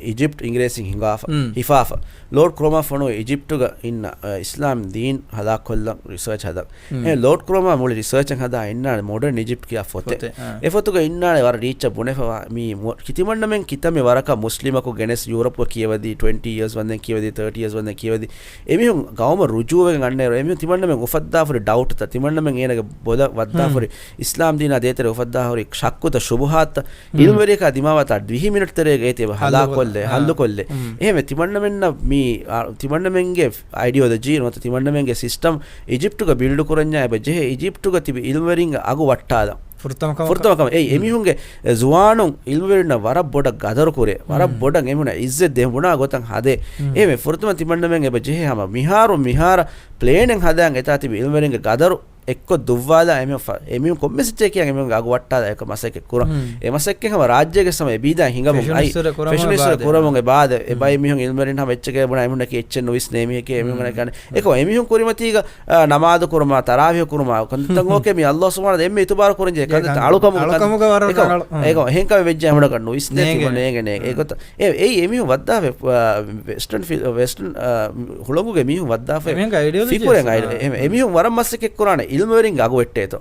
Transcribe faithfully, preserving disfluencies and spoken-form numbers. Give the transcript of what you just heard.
އިޖިޕްޓް އިނގިރޭސިން ހިނގާފަ، ހިފާފަ. ލޯޑް ކުރަމާ ފޮނުވި އިޖިޕްޓުގަ އިންނަ، އަ، އިސްލާމް ދީން ހަލާކުކޮށްލަން ރިސާޗް ހަދަން. އެ ލޯޑް ކުރަމާ މުޅި ރިސާޗެއް ހަދާ އިންނާނެ މޮޑަން އިޖިޕްޓް ކިޔާ ފޮތެއް. އެ ފޮތުގަ އިންނާނެ ވަރަށް ރީއްޗަށް ބުނެފަވާ މީ މު-، ކި-، ތިމަންނަމެން ކިތަންމެ ވަރަކަށް މުސްލިމަކު ގެނެސް ޔޫރަޕްގަ ކިޔަވަދީ، ޓްވެންޓީ އިޔާސް ވަންދެން ކިޔަވަދީ، ތާޓީ އިޔާސް ވަންދެން ކިޔަވަދީ. އެމީހުން ގައުމަށް ރުޖޫވެގެން އަންނައިރު، އެމީހުން ތިމަންނަމެން އުފައްދާފަ ހުރި ޑައުޓްތައް، ތިމަންނަމެން އޭނަގެ ބޮލަށް ވައްދާފަ ހުރި އިސްލާމް ދީނާ ދޭތެރޭ އުފައްދާ ހުރި ޝައްކުތައް، ޝުބުހާތްތައް، އިލްމުވެރިޔަކާ ދިމާވަތާ ދިވެހި މިނެޓް ތެރޭގައި އޭތި އެބަ ހަލާކުކޮށްލޭ، ހައްލުކޮށްލޭ. އެހެންވެ ތިމަންނަމެންނަށް މީ، އާ، ތިމަންނަމެންގެ އައިޑިއޮލޮޖީ ނުވަތަ ތިމަންނަމެންގެ ސިސްޓަމް އިޖިޕްޓުގަ ބިލްޑް ކުރަންޏާ އެބަ ޖެހޭ އިޖިޕްޓުގަ ތިބި އިލްމުވެރިންގެ އަގު ވައްޓާލަން. ފުރަތަމަ ކަމަށް. އެއީ އެމީހުންގެ، އެ، ޒުވާނުން އިލްމުވެރިންނަށް ވަރަށް ބޮޑަށް ގަދަރު ކުރޭ، ވަރަށް ބޮޑަށް އެމީހުންނަށް އިއްޒަތް ދޭ ބުނާ ގޮތަށް ހަދޭ. އެހެންވެ ފުރަތަމަ ތިމަންނަމެން އެބަ ޖެހޭ ހަމަ މިހާރު މިހާރަށް ޕްލޭނެއް ހަދާން އެތާ ތިބި އިލްމުވެރިންގެ ގަދަރު އެއްކޮށް ދުއްވާލާ އެމީހުން ފަ-، އެމީހުން ކޮންމެސް އެއްޗެއް ކިޔާ އެމީހުންގެ އަގު ވައްޓާލާ އެކަ މަސައްކަތް ކުރަން. އެ މަސައްކަތް ހަމަ ރާއްޖޭގެ ހަމަ އެބީދާ ހިނގަމުން އައި، ފެށުނިއްސުރެ ކުރަމުން ފެށުނިއްސުރެ ކުރަމުން އެ ބާދެ އެ ބައި މީހުން އިލްމުވެރިން ހަމަ އެއްޗެކޭ ބުނާ އެމީހުންނަކީ އެއްޗެއް ނުވިސްނޭ އެމީހެކޭ އެމީހުން ކަނެ. އެކަމަ އެމީހުން ކުރިމަތީގަ، އާ، ނަމާދު ކުރުމާ، ތަރާވީހު ކުރުމާ، ކަންތައް އޯކޭ މީ އައްލާހު ސުބްޙާނަހޫ ވަތަޢާލާ އެންމެ އިތުބާރު ކުރަންޖެހޭ ކަންތައް އަޅުކަމުގެ ކަންތައް. އަޅުކަމުގަ ވަރަށް އެކަމަ، ރަނގަޅު. އެކަމަ އެހެން ކަމެއް ވެއްޖެ ހަމަ ނުވިސްނޭ ނޭނގެ. ތިބަ ނޭނގެ ނޭނގެ. އެ ގޮތަށް. އެ، އެއީ އެމީހުން ވައްދާފަ، އާ، ވެސްޓަން ފި-، ވެސްޓަން، އާ، ހުޅަނގުގެ މީހުން ވައްދާފަ އެމީހުންގެ އައިޑިއޮލޮޖީ ފިކުރެއް އައި-، އާ. އެ-، އެމީހުން ވަރަށް މަސައްކަތް ކުރާނެ އިލްމުވެރިންގެ އަގު ވެއްޓޭތޯ.